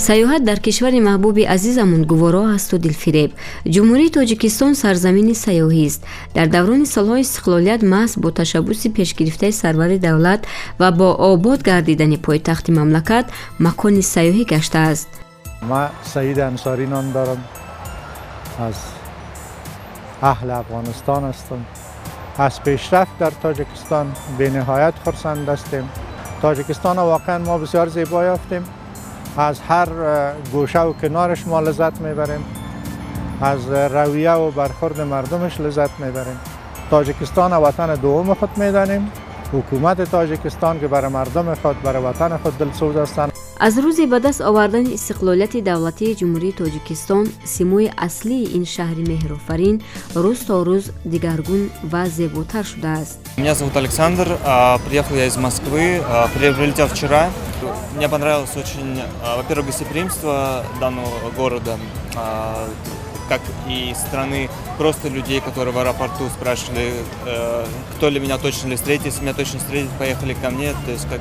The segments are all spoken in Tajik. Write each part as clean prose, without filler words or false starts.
Саёҳат дар кишвари маҳбуби азизамон гуворо асту дилфиреб. Ҷумҳурии Тоҷикистон сарзамини сайёҳист. Дар даврони солҳои истиқлолият маҳз бо ташаббуси пешгирифтаи сарвари давлат ва бо обод гардидани пойтахти мамлакат макони сайёҳӣ гаштааст. Ман Саид Ансорӣ ном дорам, аз аҳли Афғонистон ҳастам. Аз пешрафт дар Тоҷикистон бениҳоят хурсанд ҳастем. Тоҷикистон воқеан мо бисёр зебо ёфтем. Аз ҳар гӯшаву канораш мо лаззат мебарем, аз равия ва бархӯрди мардумаш лаззат мебарем. Тоҷикистон ватан дуввуми худ медонем. Ҳукумати Тоҷикистон ки барои мардуми худ, барои ватани худ дилсӯз ҳастанд. Аз рӯзи ба даст овардани истиқлолияти давлатии Ҷумҳурии Тоҷикистон симои аслии ин шаҳри меҳрофарин рӯз то рӯз дигаргун ва зеботар шудааст. Меня зовут Александр, приехал я из Москвы, прилетел вчера. Мне понравилось очень, во-первых, гостеприимство данного города, как и страны, просто людей, которые в аэропорту спрашивали, кто ли меня точно ли встретит, если меня точно встретят, поехали ко мне, то есть как,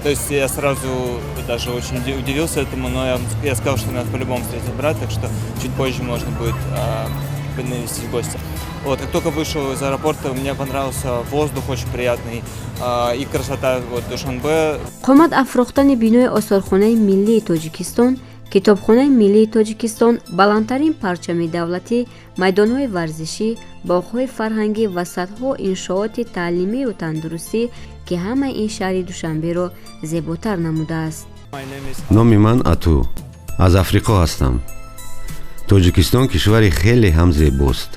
то есть я сразу даже очень удивился этому, но я сказал, что меня по-любому встретит брат, так что чуть позже можно будет навестить в гости. Вот, как только вышел из аэропорта, мне понравился воздух очень приятный и красота, вот, Душанбе. Қомат афрохтани бинои Осорхонаи миллии Тоҷикистон, Китобхонаи миллии Тоҷикистон, баландтарин парчами давлатӣ, майдонҳои варзишӣ, боғҳои фарҳангӣ ва садҳо иншооти таълимию тандурустӣ, ки ҳамаи ин шаҳри Душанберо зеботар намудааст. Номи ман Ату, аз Африқо ҳастам. Тоҷикистон кишвари хеле ҳам зебост,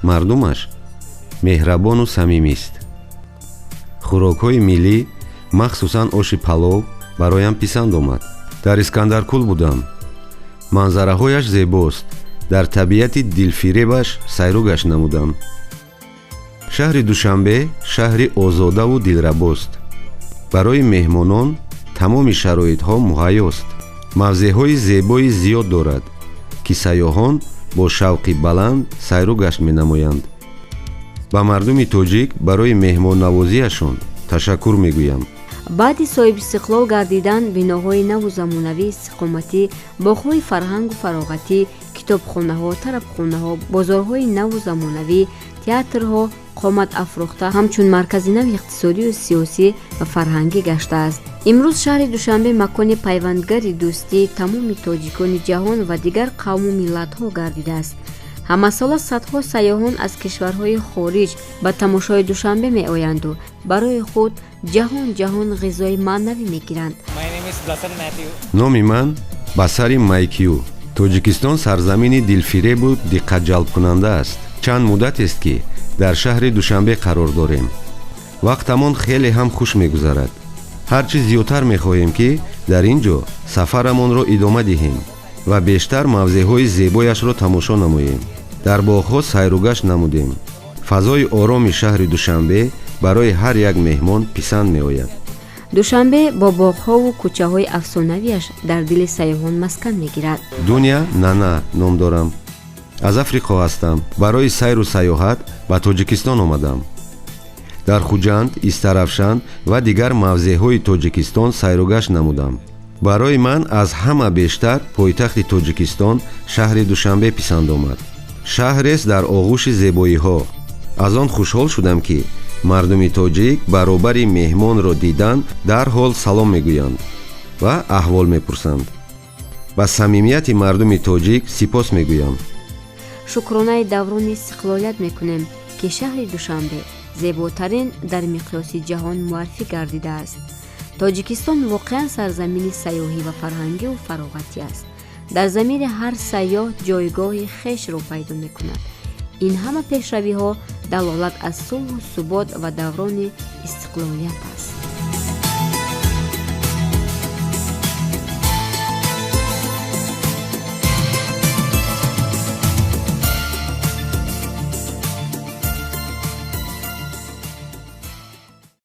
мардумаш меҳрабону самимист. Хӯрокҳои миллӣ, махсусан оши палов, бароям писанд омад. Дар Искандаркул будам, манзараҳояш зебост, дар табиати дилфиребаш сайру гашт намудам. Шаҳри Душанбе шаҳри озодаву дилрабост. Барои меҳмонон тамоми шароитҳо муҳайёст. Мавзеъҳои зебои зиёд дорад, ки сайёҳон бо шавқи баланд сайру гашт менамоянд. Ба мардуми тоҷик барои меҳмоннавозиашон ташаккур мегӯям. Баъди соҳибистиқлол гардидан биноҳои наву замонавии истиқоматӣ, боғҳои фарҳангу фароғатӣ, китобхонаҳо, тарабхонаҳо, бозорҳои наву замонавӣ, театрҳо қомат афрохта, ҳамчун маркази нави иқтисодию сиёсӣ ва фарҳангӣ гаштааст. Имрӯз шаҳри Душанбе макони пайвандгари дӯстии тамоми тоҷикони ҷаҳон ва дигар қавму миллатҳо гардидааст. Ҳамасола садҳо сайёҳон аз кишварҳои хориҷ ба тамошои Душанбе меоянду барои худ ҷаҳон ҷаҳон ғизои маънавӣ мегиранд. Номи ман Басари Майкю. Тоҷикистон сарзамини дилфиребу диққатҷалбкунанда аст. Чанд муддатест, ки дар шаҳри Душанбе қарор дорем. Вақтамон хеле ҳам хуш мегузарад. Ҳар чӣ зиёдтар мехоҳем, ки дар ин ҷо сафарамонро идома диҳем ва бештар мавзеъҳои зебояшро тамошо намоем. Дар боғҳо сайругашт намудем. Фазои ороми шаҳри Душанбе барои ҳар як меҳмон писанд меояд. Душанбе бо боғҳову кӯчаҳои афсонавиаш дар дили сайёҳон маскан мегирад. Дуня Нана ном дорам, аз Африқо ҳастам. Барои сайру сайёҳат ба Тоҷикистон омадам. Дар Хуҷанд, Истаравшан ва дигар мавзеъҳои Тоҷикистон сайругашт намудам. Барои ман аз ҳама бештар пойтахти Тоҷикистон, шаҳри Душанбе, писанд омад. Шаҳрест дар оғӯши зебоиҳо. Аз он хушҳол шудам, ки мардуми тоҷик баробари меҳмонро дидан дарҳол салом мегӯянд ва аҳвол мепурсанд. Ба самимияти мардуми тоҷик сипос мегӯям. Шукронаи даврони истиқлолият мекунем, ки шаҳри Душанбе зеботарин дар миқёси ҷаҳон муаррифӣ гардидааст. Тоҷикистон воқеан сарзамини сайёҳӣ ва фарҳангиву фароғатӣ аст. Дар замири ҳар сайёҳ ҷойгоҳи хешро пайдо мекунад. Ин ҳама пешравиҳо далолат аз сулҳу субот ва даврони истиқлолият аст.